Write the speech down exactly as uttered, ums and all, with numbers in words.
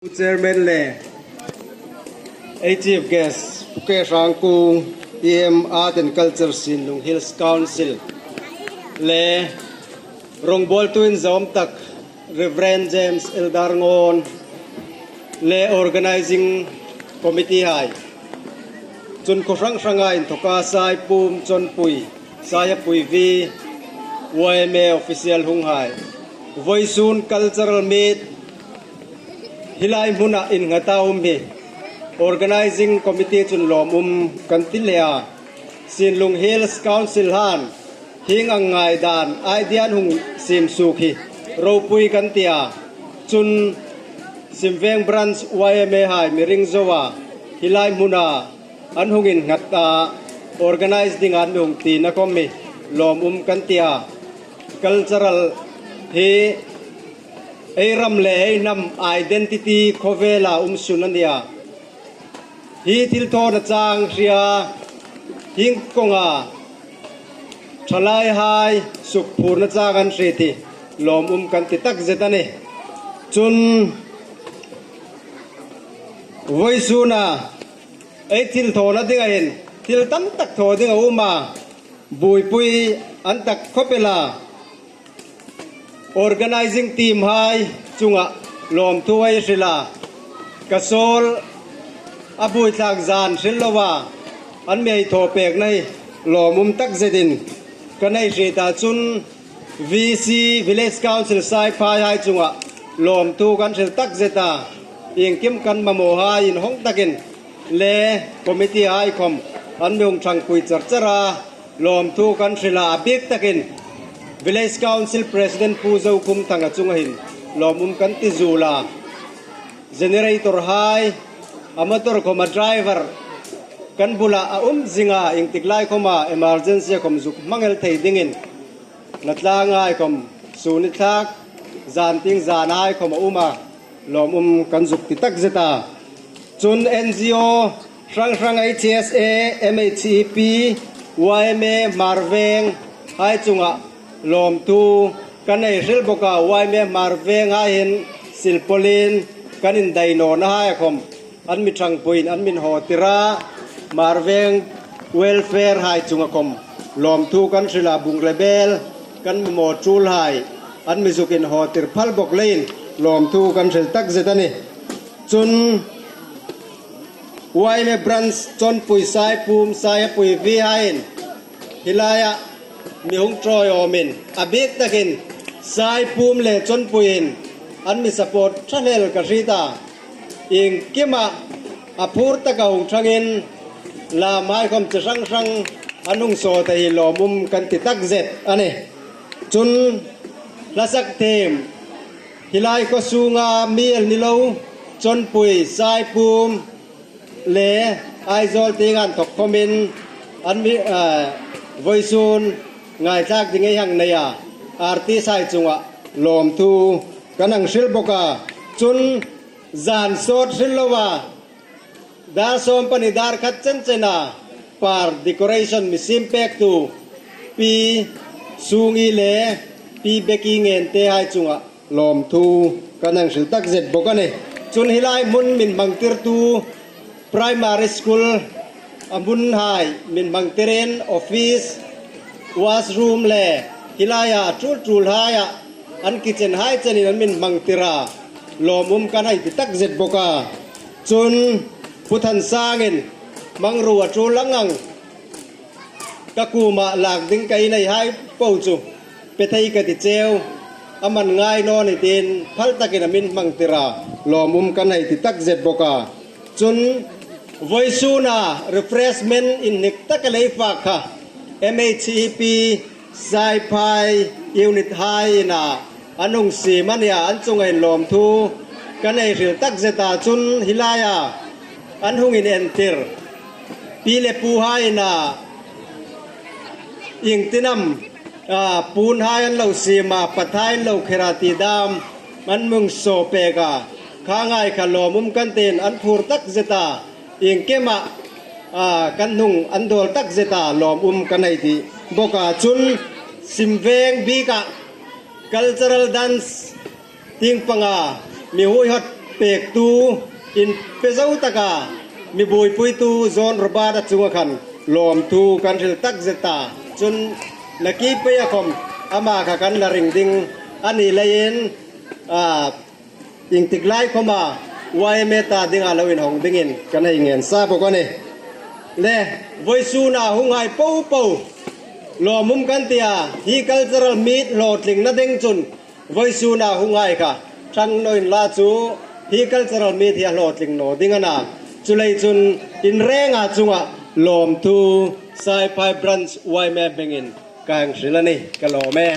Chairman le ei Chief Guest, Pu K Hrangkung, E M Art and Culture Sinlung Hills Council, le rongbawltu inzawm tak Reverend James Elder Ngon, le Organizing Committee hai, chun khaw hrang hranga inthoka Saipum, Chonpui, Saiapui V, Y M A official hung hai, vawisun cultural meet hi lai hmuna innghat a um hi Organizing Committee chun lawmum kan ti hle a. Sinlung Hills Council han hieng ang ngaidan idea an hung siem suok hi ropui kan ti a. Chun Simveng Branch Y M A hai mi ring zo a, hi lai hmuna an hung innghat a, organize dinga an mi hung tina khawm hi lawmum kan ti a. Cultural hi ei ram le ei hnam identity khawvela um sun a nih a. Hi thilthawna chang hria, hieng kawnga thalaihai sukphurna chang an hriet hi lawmum kan ti takzet a nih. Chun vawisuna ei thilthawna dinga hin thil tam tak thaw ding a um a, buoipui an tak khawp el a. Organizing team hai chunga lawmthu ei hril a, ka sawl a buoithlak zan hril lova an mi hei thaw pekna hi lawmum takzetin kan hei hriet a. Chun V C, Village Council Saiphai hai chunga lawmthu kan hril takzet a, iengkim kan mamawhai inhawng takin le committee hai khawm an mi hung ṭhangpui char char a, lawmthu kan hril a, a bik takin Village Council President Pu Zokhumthanga chunga hin lawmum kan ti zuol a. Generator hai, a motor khawma driver kan bula a um zing a, iengtik lai khawma emergency a khawm zuk hmang el thei dingin, natlanghai khawm, sun ni thlak, zan tieng zanhai khawm a um a, lawmum kan zuk ti takzet a. Chun N G O hrang hrang, H S A, M H I P, Y M A Hmarveng hai chunga lawmthu kan hei hril bawk a. Y M A Hmarveng hai hin silpawlin kan indai nawna hai a khawm an mi ṭhangpuiin an mi inhawtir a, Hmarveng welfare hai chunga khawm lawmthu kan hril a, bung le bel kan mi maw ṭul hai an mi zuk inhawtir phal bawk leiin lawmthu kan hril takzet a nih. Chun Y M A Branch Chonpui, Saipum, Saiapui V haiin hi laia mi hung ṭawi awmin a bik takin Saipum le Chonpuiin an mi support ṭha hle el ka hriet a. Iengkima a phur taka hung ṭhangin lamhai khawm chi hrang hrang an hung sawt a, hi lawmum kan ti takzet a nih. Chun hla sak thiem, hi lai khaw sunga mi el ni lo, Chonpui, Saipum le Aizawl tienga inthok khawmin an mi, eh, vawisun ngaithlak ding ei hang nei a, artist hai chunga lawmthu kan hang hril bawk a. Chun zan sawt hril lova, dar sawm pani dar khat chen chena par decoration mi siem pektu Pi Sungi le Pi Becky Ngente hai chunga lawmthu kan hang hril takzet bawk a nih. Chun hi lai hmun min hmangtirtu primary school a hmunhai min hmangtirin, office, washroom le hi laia a ṭul ṭulhaia an kitchenhai chenin an min hmangtir a, lawmum kan hei ti takzet bawk a. Chun Pu Thansangin hmangruo a ṭul ang ang ka kuoma lak ding ka nei hai po chu pe thei ka ti cheu, a man ngai naw ni tiin phal takin a min hmangtir a, lawmum kan hei ti takzet bawk a. Chun vawisuna refreshment inhnik tak el ei fak kha M H I P Saiphai unit hai ina an hung siem a nia, an chunga hin lawmthu kan hei hril takzet a. Chun hi laia an hung inentir pi le puhai ina iengtinam, a, puonhai an lo siem a, pathai an lo kher a ti dam an hung saw pek a, kha ngai kha lawmum kan tiin an phur takzet a, iengkima, a, kan hung an dawl takzet a, lawmum kan hei ti bawk a. Chun Simveng bika cultural dance tieng panga mi huoihawt pektu, inpe zo taka mi buoipuitu John Robert-a chunga khan lawmthu kan hril takzet a. Chun nakie peia khawm ama kha kan la ring ding a ni leiin, a, iengtik lai khawma Y M A ta dinga lo inhawng dingin kan hei ngen sa bawk a nih. Le, vawisuna hunghai popo lawmum kan tia, hi cultural meet hlawtlingna ding chun vawisuna hunghai kha ṭhang naw inla chu, hi cultural meet hi a hlawtling naw ding a na. Chuleiin chun in renga chunga lawmthu Saiphai Branch Y M A hmingin ka hang hril a nih. Ka lawm e.